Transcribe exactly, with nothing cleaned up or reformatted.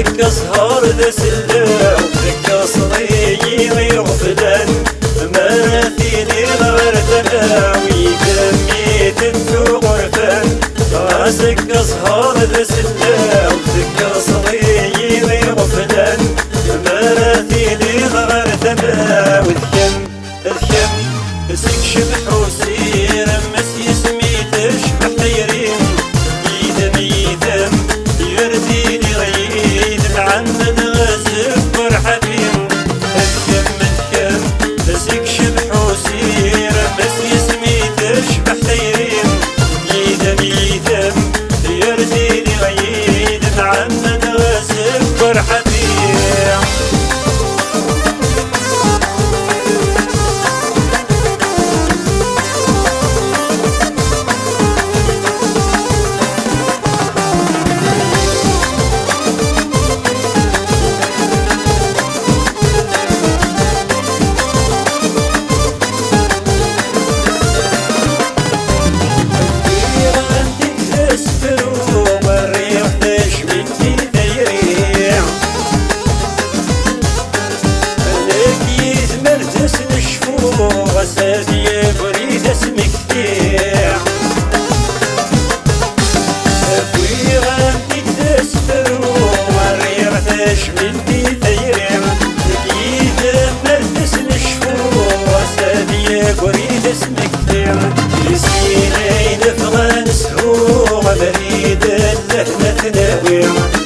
Deg zzher d asellaw, deg iẓḍi iɣeflan, mi ara tiliḍ ɣer tama-w, yidem-iten tuɣurfan. Ɣas deg zzher d asellaw, deg iẓḍi iɣeflan, mi ara tiliḍ ɣer tama-w, d kemm, d kemm, seg Cebḥ Usirem, s yisem i tecbeḥ tayri. Yid-m, yid-m, ur d-iliɣ yid-m, ɛemmdeɣ azeggar ḥafi. D kemm, d kemm, seg Cebḥ Usirem, s yisem i tecbeḥ tayri. Yid-m, yid-m, ur d-iliɣ yid-m, ɛemmdeɣ azeggar ḥafi. Asefru, rriɣ tajmilt i tayri. Nekk yid-m ar d as-necfu, ɣas ad yagri d asmekti. Wwiɣ-am-t-id d asefru, rriɣ tajmilt i tayri. Nekk yid-m ar d as-necfu, ɣas ad yagri d asmekti. Di sin ayen ffɣen shu, abrid n lehna tnawi.